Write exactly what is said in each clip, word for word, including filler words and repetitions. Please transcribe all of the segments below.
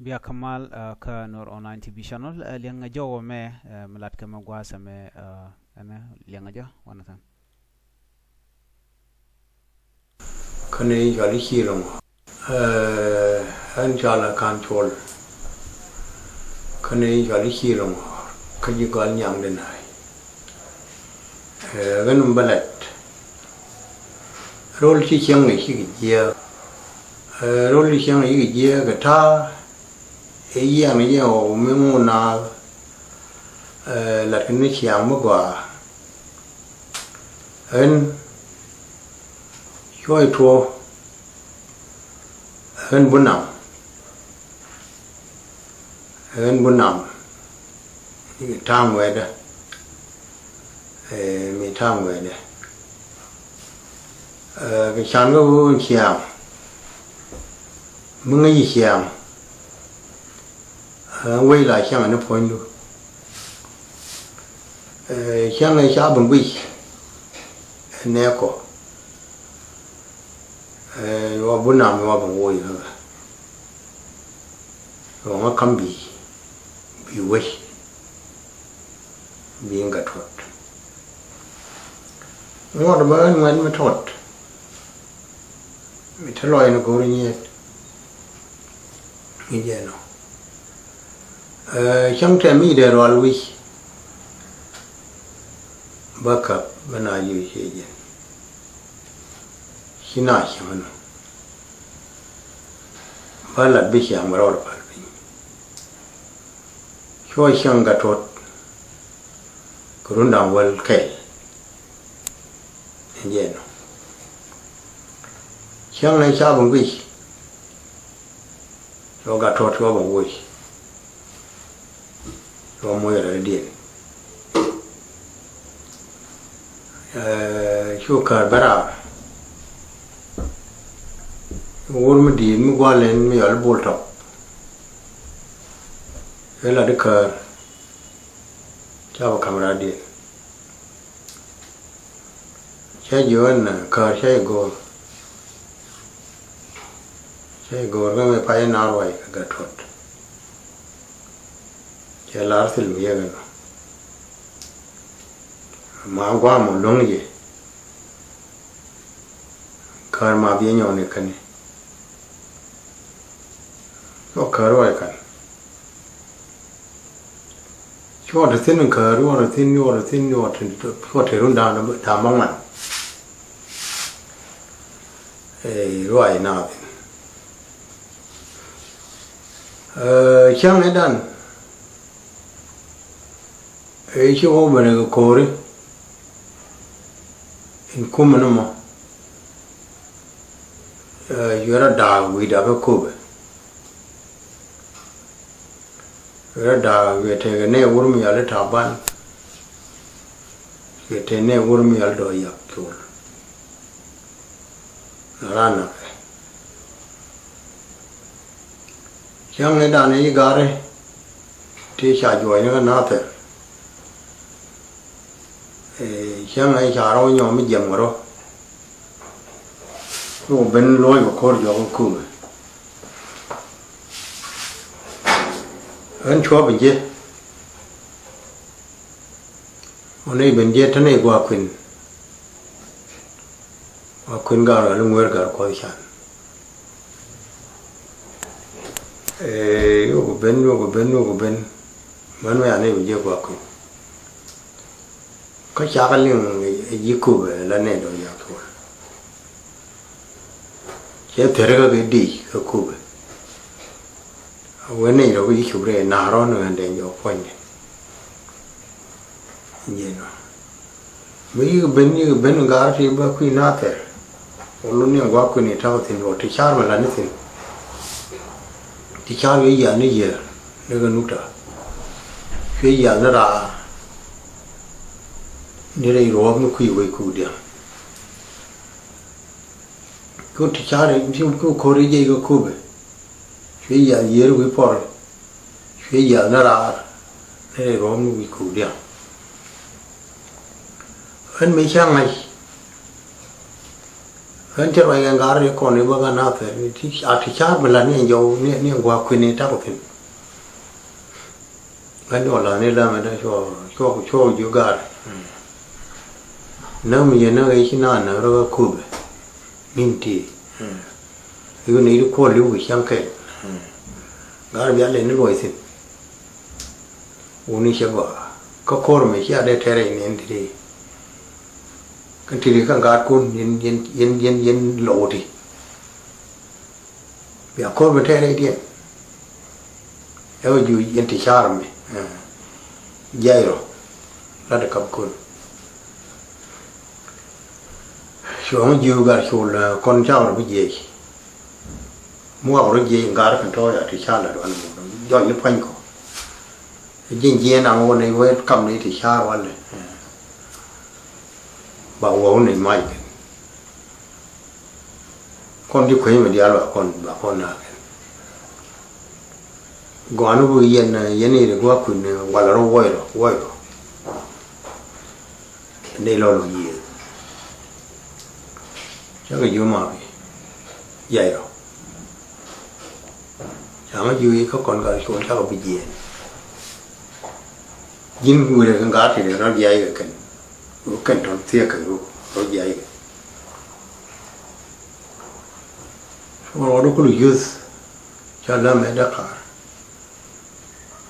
Bia kamal, uh, kä Nuer Online T V channel, uh, liɛŋ a jɔwä mɛ, uh, mi lat kɛ mɛ guasɛ mɛ, uh, ɛnɛ liɛŋ a jɔ wanɛ than. Kä ni cɔal i̱ Ciil Ŋɔ̱ɔ̱r. Ɛɛ, ɣän cɔal a Ka̱n Cuɔl. Kä ni cɔal i̱ Ciil Ŋɔ̱ɔ̱r. Kä ji̱ gɔal nyaŋ di na̱a̱c. Ɛɛ, ɣän mi bä lɛt. Rol ci cieŋ i̱ cikɛ jiääk. Ɛɛ, rol ci cieŋ i̱ cikɛ jiääk kɛ ta̱a̱. I̱ yiɛn i̱ jɛ ɣɔw mi ŋun naath. Ɛɛ, latkɛ ni ciaŋ mi gɔaa. Ɣän cuɔy tuɔɔk. Ɣän Bunam. Ɣän Bunam. Ta̱a̱ŋ wɛɛdä. Ɛɛ, mi ta̱a̱ŋ wɛɛdä. Ɛɛ, kɛ can kä ɣöö ciaŋ. Mi ŋäc ciaŋ. Ɛɛ, wec la ciaŋ ni puɔ̱nydu. Ɛɛ, ciaŋ ɛ ca bi ŋuic. Ɛ nɛɛkɔ. Ɛɛ, yua Bunam yua bi ŋuic ɣä. Yua ŋä kam bi. Bi wec. Bi ŋä tuɔt. Ŋuɔt bä ŋuɛt mi tuɔt. Mi te lɔc ni go̱o̱r nyiet. Ni jɛ nɔ. Ɛɛ, cäŋ tɛm mi dee rual wi̱c. Bä käp bä na yio̱w cie jɛn. Ci na cäŋ nɔ. Bä lat bi ciaŋ bä rɔɔd pal piny. Cuɔ cäŋ Gattuɔt. Kɛ run da̱ŋ wäl kɛl. Ɛn jɛ nɔ. Cäŋ ni ca bi ŋuic. Cuɔ Gattuɔt cuɔ bi ŋuic. Cuɔ moc rɛl diɛn. Ɛɛ, cu kär bä raar. Wur mi di̱i̱t mi gua̱l ɛn mi yɔl i̱ Bol Tɔp. Ëë la di kär. Ca bi ka̱m raar diɛn. Ca jiök ɛn kär ca i̱ go̱o̱r. Ca i̱ go̱o̱r kä mi pay i̱ naar way kɛ Gattuɔt. Cɛ lar thil mi yek ɛnɔ. Ma guam ɔ luäŋ jɛ. Kär ma biɛ nyɔɔni käni. Cuɔ kär ruɔc kan. Cuɔ te thi̱n kär, cuɔ te thi̱n, cuɔ te thi̱n, cuɔ te, cuɔ te run da̱a̱n, da̱a̱n ma ŋuan. Ɛ, ruac na thi̱n. Ɛ, cäŋ ɛ dan. Ɛ, ci wä ben kɛ ko̱ri. In kumɛ ni mɔ. Ɛ, yuɛrɛ da̱a̱k wi̱i̱ da̱a̱k kä Köpɛ. Rɛ da̱a̱k wiɛ tekɛ nɛy wur mi yɔal i̱ Taban. Wiɛ tekɛ nɛy wur mi yɔal i̱ Dɔɔyak Col. Ran nakɛ. Cäŋ ni dan i̱ Gari. Ti ca juɔcni kä Nathir. Ɛ, cäŋ ɛ ca rɔw nyɔm mi jiɛm kɛ rɔ. Cu ben luɔ̱c kɛ ko̱r jɔk kä Köpɛ. Ɣän cuɔp in jiɛ. Ɣän i̱ ben jiɛ te ni gua̱a̱k kui̱n. Gua̱a̱k kui̱n gar ɣän i̱ ŋueer gar kuɔth can. Ee, yuk ben, yuk ben, yuk ben. Män mɛ an i̱ ben jiɛ gua̱a̱k kui̱n. Kä cakɛ liŋ ɛ ji̱ Köpɛ la nɛy Dɔɔyak Col. Cɛ therikä kɛ di̱i̱c kä Köpɛ. A wen nɛy rɔ kä ji̱ cop rɛy na̱a̱r rɔ̱n ɣän dee jɔk puɔ̱nydɛ. Ji̱n ɔ. Mi yik ben, yik ben gar ti bä kui̱ Nathir. Wä lun ni gua̱a̱k kui̱ ni ta̱k thi̱n wä ti car mɛ la ni thi̱n. Ti car yɛ yial ni yɛ ni kɛ nukta. Cuɛ yial ni raar. Ni rɛy ruɔ̱ɔ̱p ni kui̱ wec kuk diaŋ. Cu ti car cu ko̱r i̱ jɛy kɛ Köpɛ. Cuɛ yial yiër wi̱i̱ pɔr. Cuɛ yial ni raar. Ni rɛy ruɔ̱ɔ̱p ni wi̱i̱ kuk diaŋ. Ɣän mëë ca ŋa̱c. Ɣän cɛ ruac kɛ ŋa̱r ri kɔn i̱ bä ɣän a thɛr ni ti a ti ca̱r mi la ni ɛn jɔw ni ɛn gua̱a̱k kui̱n i̱ tak thi̱n. Ɣän jɔw la ni la mɛ dee cuɔ cuɔ cuɔ jiök ga̱r. Näk mi yɛn näk i̱ ci naan näk rɔ kä kup ɛ. Min ti i̱ wä ni i̱ ti kuɔl i̱ wä cäŋ kɛn. Ga̱r bia lɛ ni luɔc thi̱n. Wuni cɛ gɔaa kä ko̱r mi cia dee tɛrɛ in in tiri. Kä tiri kä ŋa̱a̱tkun yin yin yin yin yin lowti. Bia ko̱r mi tɛrɛ idiɛn. Ɛ wä ju yin ti car mi. Jay rɔ la de kap kun. Cuɔ̱ŋ jiu gar col kɔn cak rɔ bi jiɛc. Mi wak rɔ jiɛc ŋa̱a̱r kɛn tɔ̱ ya ti car la duan mɔ jɔc ni pua̱ny kɔ. Ji̱n jiɛn aŋ wä nɛy wee kam ni ti ca̱r walɛ. Ba wä wä nɛy mac kɛn. Kɔn ji̱ kueec mi diaal ba kɔn ba kɔn na kɛn. Gɔaa ni wä yɛn yɛn i̱ ri gua̱a̱k kui̱n walɛ rɔ wuɔc rɔ wuɔc rɔ. Nɛy lɔ lɔ yiëë. Cakɛ jiö ma bi. Yay rɔ. Ca ŋä jiök i̱ kä kɔn ka cuɔl cakɔ bi jiɛɛn. Ji̱n wi̱rɛ kɛ ŋa̱a̱t ti rɔ jiac kɛ kɛn. Kɛn tɔn thiek kɛ rɔ jiac kɛ. Cuɔl ɣɔt kul yuth ca läm ɛ däk kaar.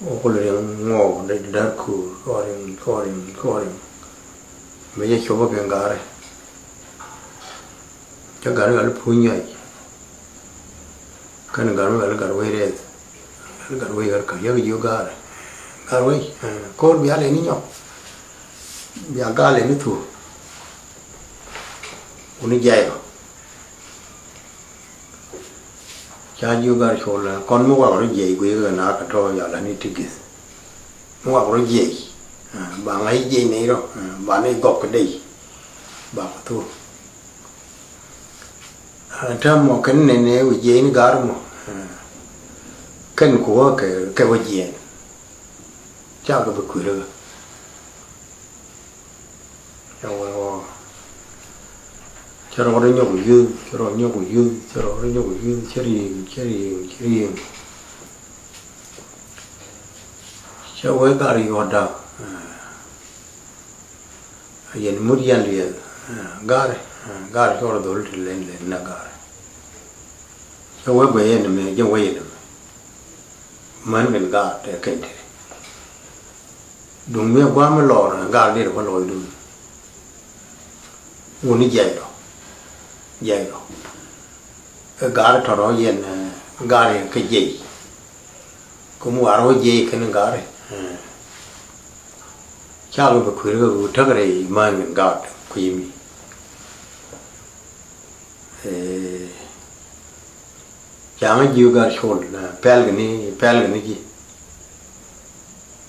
Wä kul riŋ ŋɔɔk dee där kuur kɔɔriŋ kɔɔriŋ kɔɔriŋ. Mëë cɛ copä kɛ ŋa̱a̱rɛ. Cä gat mi ɣäl puny nyɔc. Kɛn gat mi ɣäl gat wec rɛth. Ɣäl gat wec ɣäl kä yäk jiök ga̱a̱rɛ. Gat wec ko̱r bia lɛ ni nyɔk. Bia gal lɛ ni thur. Wuni jiay rɔ. Ca jiök gat col kɔn mi wak rɔ jiɛc guic kɛ na kɛ tɔ̱ yal ani ti gith. Mi wak rɔ jiɛc ba ŋa̱c jiɛc nɛy rɔ ba nɛy gɔk kɛ dec. Ba kɛ thur. Täämɔ kɛn nɛn ɛ wi̱c jiɛc ni ga̱r mɔ. Kɛn ku wä kɛ wä jiɛn. Cakɛ bi kui̱r kä. Cɛ wä wä cɛ rɔɔdɛ nyɔk yuth cɛ rɔɔdɛ nyɔk yuth cɛ rɔɔdɛ nyɔk yuth cɛ ri̱i̱ŋ cɛ ri̱i̱ŋ cɛ ri̱i̱ŋ. Cɛ wee gar yuɔ̱t da̱k. Yɛn mut yɛn liɛl. Ga̱r ga̱r cɔl dhol ti lɛn lɛn na ga̱r. Cɛ wee guɛ yɛn mɛ jɛ wee yɛn mɛ. Män kɛn ga̱r tɛ kɛn tɛ. Duŋ mi gua̱a̱m mi lɔɔr ga̱r diɛt bä lɔɔcdun. Wuni jiɛc rɔ jiɛc rɔ. Ɛ ga̱r tɔ̱ rɔ yɛn ga̱r yɛn kä jiɛc. Kä mi war wä jiɛc kɛn ga̱r. Cakɛ bi kui̱r kä wu täk rɛy män kɛn ga̱r kui̱ mi. Ca̱ŋ jiök gat col pɛl kɛ ni pɛl kɛ ni ji̱.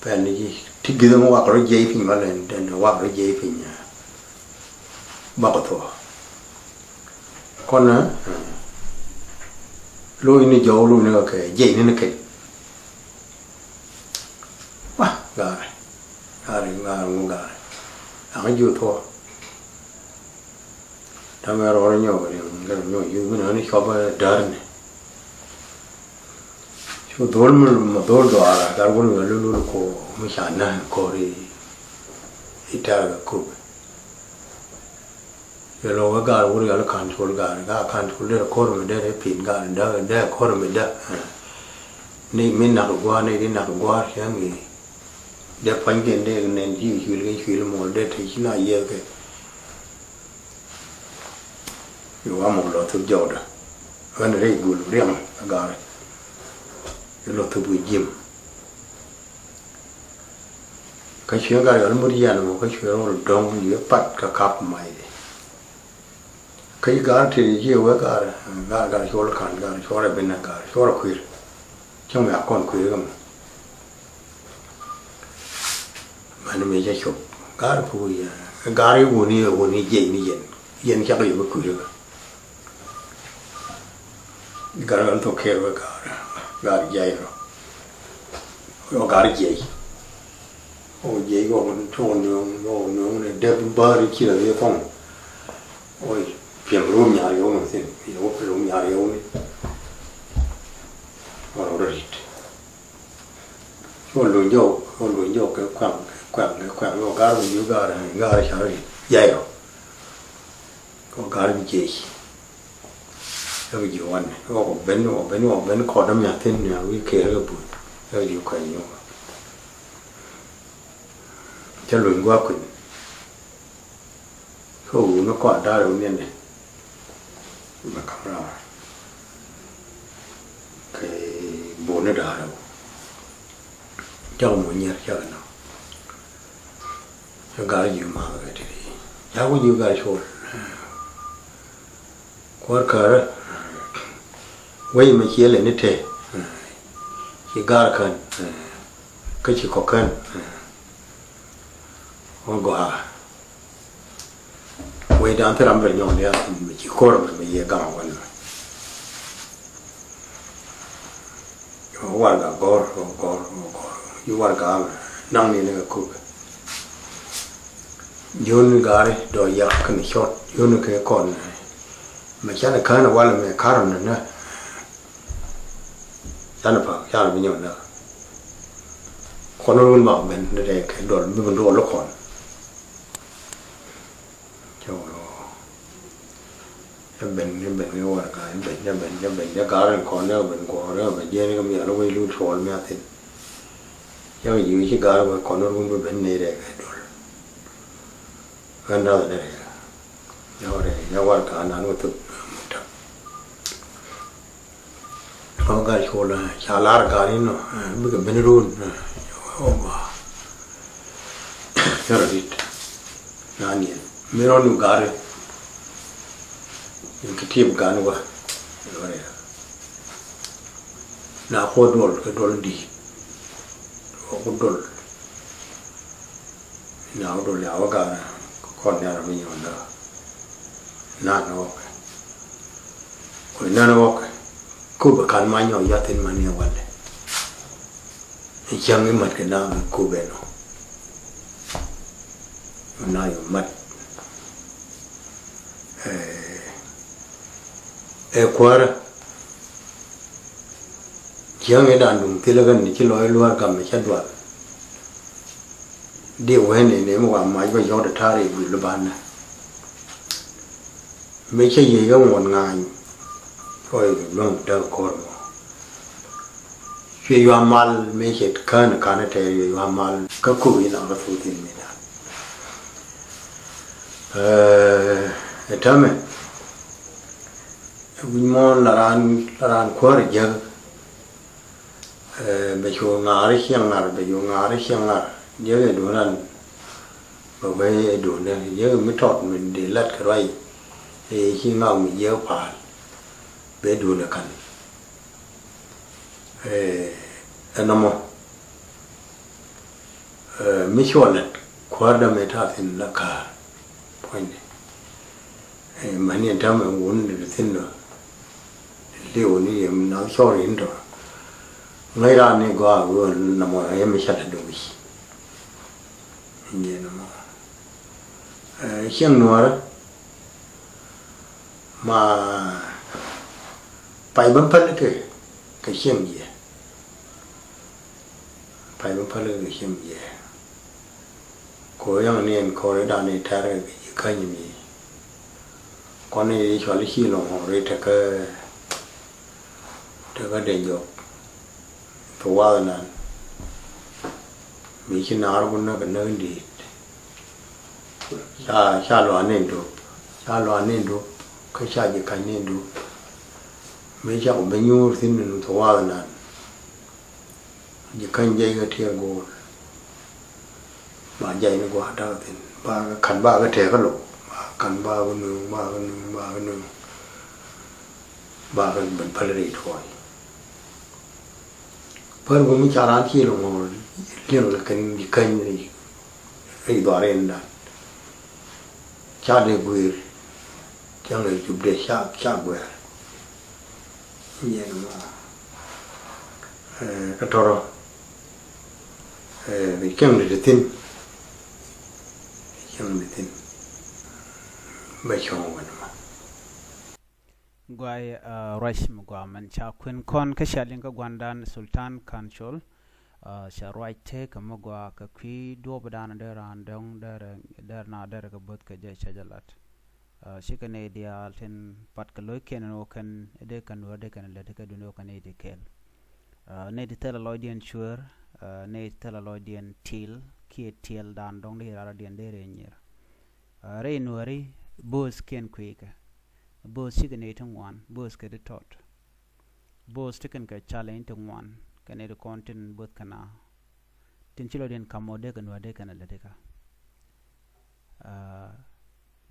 Pɛl ni ji̱ ti gith mi wak rɔ jiɛc piny ma lɛn tɛn wak rɔ jiɛc piny. Bak thuɔ kɔn lo̱c ni jɔw lo̱c ni kɛ jiɛc ni ni kɛn. Wa gaarɛ gaarɛ gaarɛ ŋu gaarɛ. Ca̱ŋ jiök thuɔ. Ta̱mɛ rɔɔdɛ nyɔk riɛm kɛ nyɔk yuth mi nani cuɔpɛ däär ni. Cu dhol mi ma dhol dhɔaara gat wun yɔl lul ko mi ca näk kɔri. I̱ tɛr kɛ kop. Yɛ lɔ wä gat wun yɔl kan col gat gat kan col derɛ kor mi derɛ pin gat derɛ kor mi derɛ. Ni mi nak gua̱a̱r ni di nak gua̱a̱r cɛ ŋi̱i̱. Dee pua̱nykiɛn dee nɛn ci cuil kɛ cuil muɔl dee te ci na yiɛth kɛ. I̱ wa muk lɔ thuk jɔwdä ɣän rɛy gul riɛm ɛ ga̱a̱r. I̱ lɔ thuk wi̱i̱ ji̱m. Kä cuɛ gat yɔl mut yɛn mɔ kä cuɛ rɔl dɔ̱ŋ yuɛ pat kä kap mac di. Kä i̱ ga̱a̱r tëë jiɛ wee ga̱a̱r ga̱a̱r ga̱a̱r cuɔl ka̱n ga̱a̱r cuɔl ɛ ben ɛ ga̱a̱r cuɔl ɛ kui̱r. Cäŋ mi a kɔn kui̱ kä mɛ. Mani mi jɛ cop gaari puk yɛ gaari wuni wuni jiɛc ni yɛn yɛn cak yɛ bi kui̱ kä. Gaari wani thok kɛɛr wä gaari gaari jiɛc rɔ. Wä gaari jiɛc. Wä jiɛc wä wuni tuɔk nuɔ̱ŋ wä nuɔ̱ŋ ni dep baari ci la yɛ kɔŋ. Wä Yɛm rum nyar yɛw ni thin, yɛw rum nyar yɛw ni. Ɣɔn rɔ rit. Ɣɔn luny jɔw, ɣɔn luny jɔw kɛ kuaŋ, kɛ kuaŋ, kɛ kuaŋ. Ɣɔn gar mi ji̱ gar, gar ca rit. Yɛy rɔ. Ɣɔn gar mi jiec. Ɛ bi ji̱ wan. Ɣɔn ben, ɣɔn ben, ɣɔn ben kɔn däm nya thin nya wi̱i̱ kɛɛr kɛ buth. Ɛ bi ji̱ kuaŋ nyɔk. Cä luny gua̱a̱k kui̱n. Kä wuni kɔn da̱r wuni ni mɛ kam raar kɛ buni da̱r wuni. Cak mɔ nyier cak nɔ. Cak gar ji̱ ma kɛ ti di. Cak wuni ji̱ gar col. Kuäär kärä. Wec mɛ ciɛ lɛ ni te. Ci gar kän. Kä ci kɔk kän. Wä gɔaa. Wecdan thil ram bɛ nyɔk diaal mi ci ko̱r mɛ mi yɛ gaŋ wän mɛ. Warɛga gɔ̱r, gɔ̱r, gɔ̱r. Yi warɛga mɛ naŋ ni ni kɛ kup. Jiön ni gaari dɔɔ yak kɛn cɔt, jiön ni kɛ kɔn. Mɛ canɛ kään walɛ mɛ karɔ ni nä. Canɛ pak, canɛ bi nyɔk nä. Kɔn wun mak ben ni dee kɛ duɔl, mi bi duɔl kɔn. Cɛ wä lɔ. Cɛ ben, cɛ ben, cɛ warɛga, cɛ ben, cɛ ben, cɛ ben, cɛ gar in kɔn, cɛ ben kɔn, cɛ ben, jɛ ni kɛ mial wec lut cuɔl mi a thin. Cɛ kɛ ji̱ ci gar wec kɔn run bi ben ni rɛk kɛ dol. Ɣän dath ni rɛk. Cɛ warɛga, cɛ warɛga nan wä thuk. Ɔ gat col ca lar gat inɔ bikɛ ben run. Ɔ gɔaa. Cä rɔ dit. Na niɛn mi rɔ nu gat in kɛ tiep gat ni wä. Na kuɔ duɔl kɛ duɔl di̱i̱t. Ɔ ku duɔl. Na wä dol ya wä garɛ kɔn nɛr mi nyɔn dä. Nan wä kɛ kuɛ nan wä kɛ kup kan ma nyɔ yathin ma ni wä lɛ. Cäŋ imat kɛ na kup ɛnɔ. Na yɔ mat. Ɛ kuäärä. Cäŋ i̱ da̱a̱n duŋ thilɛ kɛn ni ci lɔc lua̱r gam mi cä dual. Di wee ni ni mi wa mac bä yɔt ta̱a̱r i̱ gul i̱ banɛ. Mi cä yiëë kɛ ŋuɔ̱t ŋa̱a̱ny. Kɔc luäŋ däk ko̱r mɔ. Cuɛ yua mal mi cɛ kään ka̱n tɛɛr cuɛ yua mal kä kok inɔ kä thok thi̱n mi da̱a̱n. Ɛ täämɛ. Wi̱c muɔ̱ɔ̱n la raan, la raan kuäär jiäk. Ɛ bɛ cu ŋa̱a̱r ciɛŋ ŋa̱r, bɛ cu ŋa̱a̱r ciɛŋ ŋa̱r. Jiäk ɛ duun ran bɛ wee ɛ duundɛ. Jiäk mi tɔt mi dee lat kɛ ruac. Ɛ ci ŋa̱a̱k mi jiäk pa̱a̱l. Bɛ duundɛ ka̱n. Ɛ ɛnɔmɔ. Ɛ mi cuɔ lät kuäär dämɛ ta̱a̱ thi̱n la ka̱a̱r. Puɔ̱nydɛ. Ɛ mäni ɛn täämɛ wun di thi̱n dɔ. Liw ni yɛ mi nath cɔɔr in tɔ. Ŋäc raan ni gɔaa wi̱i̱ wä namɔ ɛ mi ca lät dɔ̱ŋ wi̱c. Ni namɔ. Ɛ cieŋ nuäärä. Ma pay bä päl kɛ kɛ cieŋ jiɛ. Pay mi päl kɛ cieŋ jɛ. Ko yaŋ ni ɛn kɔr i̱ dan i̱ tɛr kɛ ji̱ käny mi. Kɔn i̱ cual i̱ ci lɔŋ ɣɔr i̱ tekä, tekä dee jɔk. Kɛ wath nan. Mi ci naar kun näk näk in di̱i̱t. Ca, ca luaak ni duɔ̱p. Ca luaak ni duɔ̱p. Kä ca ji̱ ka̱ny ni duɔ̱p. Mëë cakɔ ben nyuur thi̱n ni nuth wath nan. Ji̱ ka̱ny jɛy kä tiɛɛr go̱o̱l. Ba jɛy ni gua̱a̱r da̱k thi̱n. Ba kɛ ka̱n ba kɛ tɛɛk kä lo̱k. Ba kɛ ka̱n ba kɛ nööŋ, ba kɛ nööŋ, ba kɛ nööŋ. Ba kɛ ben päl rɛy tuɔɔy. Pär bä mi ca raan ci lɔ ŋɔɔr liɛŋ lɛ kɛn ji̱ käny rɛy dhuaar in dan. Ca dee guëër. Cäŋ rɛy cup dee ca, ca guɛɛr. Yɛn mɔ. Ɛ, kä tɔrɔ. Ɛ, kɛ cäŋ di ti thi̱n. Kɛ cäŋ di thi̱n. Bɛ cɔ̱ŋ wän ma. Guay, uh, ruac mi gua mɛn ca kuën kɔn kä ca liŋ kä guandan Sultan Council. Uh, ca ruac tëë kä mi gua kä kui̱ duɔpdan dee raan dɔŋ dee na dee kä both kä jɛ ca jɛ lat. Uh, cikɛ nɛy diaal tin pat kä lo̱ckiɛn ni wä kɛn dee kɛn wä dee kɛn lät kä duni wä kɛn nɛy ti kɛl. Uh, nɛy ti thilɛ lɔcdiɛn cueer, uh, nɛy ti thilɛ lɔcdiɛn til kiɛ tiɛl dan dɔŋ dee rara diɛn dee rɛy nyier. Uh, rɛy nuääri bo̱o̱th kiɛn kui̱ kɛ. Bo̱o̱th cikɛ nɛy ti ŋuan, bo̱o̱th kɛ ti tɔt. Bo̱o̱th ti kɛn kɛ challenge ti ŋuan kɛ nɛy ti kɔn tin bo̱o̱th kɛn a tin ci lɔcdiɛn kam mɔ dee kɛ nuäär dee kɛn a lät ikä. Uh,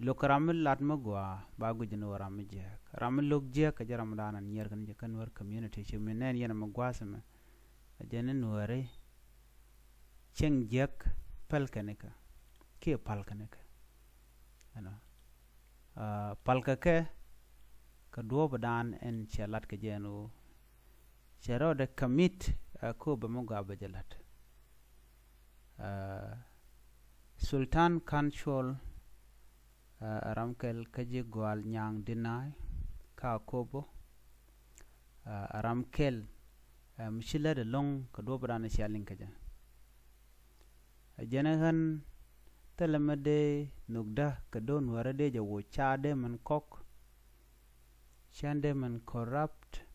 lo̱k ram mi lat mi gua ba guic ni wä ram mi jiääk. Ram mi lo̱k jiääk kɛ jɛ ram mi daan an nyier kɛn jɛ kä nuäär community ci mi nɛn yɛn mi gua̱a̱th mɛ. A jɛ ni nuääri cieŋ jiäk päl kɛn ikä kiɛ pal kɛn ikä. Ɛnɔ. Uh, pal kɛ kɛ kɛ duɔɔpdan ɛn cɛ lat kɛ jɛ ɛn ɣöö cɛ rɔɔdɛ commit, uh, kobɛ mi gɔaa bɛ jɛ lat. Uh, Sultan Council, uh, ram kɛl kä ji̱ gɔal nyaŋ deny kä Akobo. Uh, ram kɛl, uh, mi ci lät ɛlɔ̱ŋ kɛ duɔɔpdan cia liŋ kɛ jɛ. Ɛ jɛn ɛ ɣän thilɛ mi dee nhökdä kɛ do̱n wärä dee jɛ woc ca dee min kɔk. Cɛn dee min corrupt.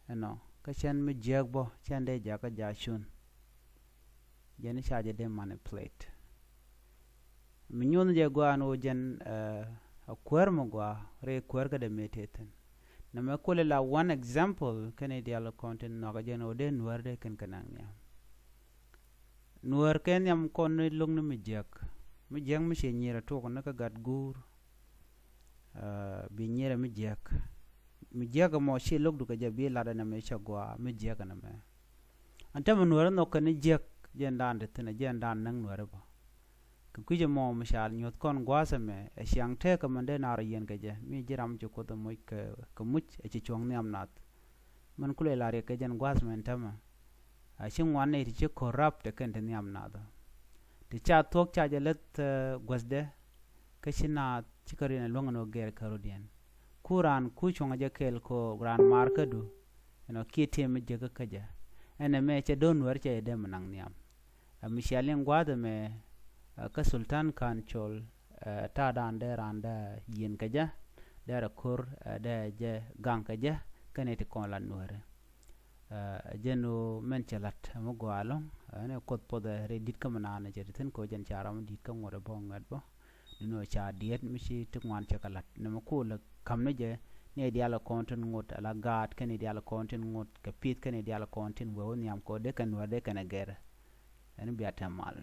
Ɛnɔ kä cɛn mi jiääk bä cɛn dee jakä ja̱ cun. Jɛn ca jɛ dee manipulate. Mi nyuɔnh jɛ gua̱a̱n wä jɛn, uh, a kuäär mi gua̱a̱ rɛy kuäär kä dee mëë tëë thi̱n. Nɛmɛ kulɛ la one example kɛn i̱ diaal kɔn tin nhɔakä jɛn wä dee nuäär dee kɛn kɛ naŋ nhiam. Nuäär kɛ nhiam kɔn ni lo̱k ni mi jiäk. Mi jiäk mi ciɛ nyier a tuɔk ni kä gat guur. Uh, bi nyier a mi jiäk. Mi jiäk mɔ ci lo̱k dukɛ jɛ bi lat ɛn ɛmɛ cɛ gua mi jiäk ɛn ɛmɛ. An tämɛ nuäär nhɔk kɛn ni jiäk jɛn daan ti thi̱n jɛn daan näŋ nuäär bä. Kɛ kui̱c ɛmɔ mi ca nyuɔ̱th kɔn gua̱a̱th ɛmɛ ɛ ciaŋ tëëkä mɛn dee naar yiɛn kɛ jɛ mi ji̱ ram ci kuoth ɛmuc kɛ, kɛ muc ɛ ci cuɔ̱ŋ nhiam nath. Mɛn kulɛ la riɛk kɛ jɛn gua̱a̱th mɛn tämɛ. A ci ŋuan nɛy ti ci corrupt ɛ kɛn ti nhiam nath. Ti ca thuɔ̱k ca jɛ leth, uh, guäthdɛ kä ci naath ci kä riɛn ɛ luäŋ ɛn ɣöö gɛr kä rɔ̱diɛn. Ku raan ku cuɔ̱ŋ jɛ kɛɛl kɛ ɣöö raan maar kädu. Ɛnɔ kiɛ tëë mi jekä kä jɛ ɛn ɛmɛ cɛ do̱n wär cɛ jɛ dee mi naŋ nhiam. Ɛ mi cia liŋ gua̱a̱th ɛmɛ, uh, kä Sultan Council, uh, ta̱a̱dan dee raan dee yiɛn kɛ jɛ dee rɛ ko̱r, uh, dee jɛ gaŋ kɛ jɛ kɛn iti kɔn la nuääri. Uh, jɛn ɣöö mɛn cɛ la̱t ɛmɛ gɔaa ɛlɔ̱ŋ, uh, ɛn ɛ kuoth puɔth ɛ rɛy di̱t kä mi naan ɛ cɛ ti thi̱n kɛ ɣöö jɛn ca ram mi di̱t kä ŋuɔ̱t ɛ bä ŋuɛt bä. Ni nɔ ca diet mi ci ti ŋuan cɛ kɛ lat. Nɛmɛ kol kam ni jɛ ni diaal kɔn tin ŋot ala gaat kɛn ni diaal kɔn tin ŋot kɛ pith kɛn ni diaal kɔn tin wee wä nhiam kɔ dee kɛn wä dee kɛn ɛ gɛr. Ɛn bia tɛm mal.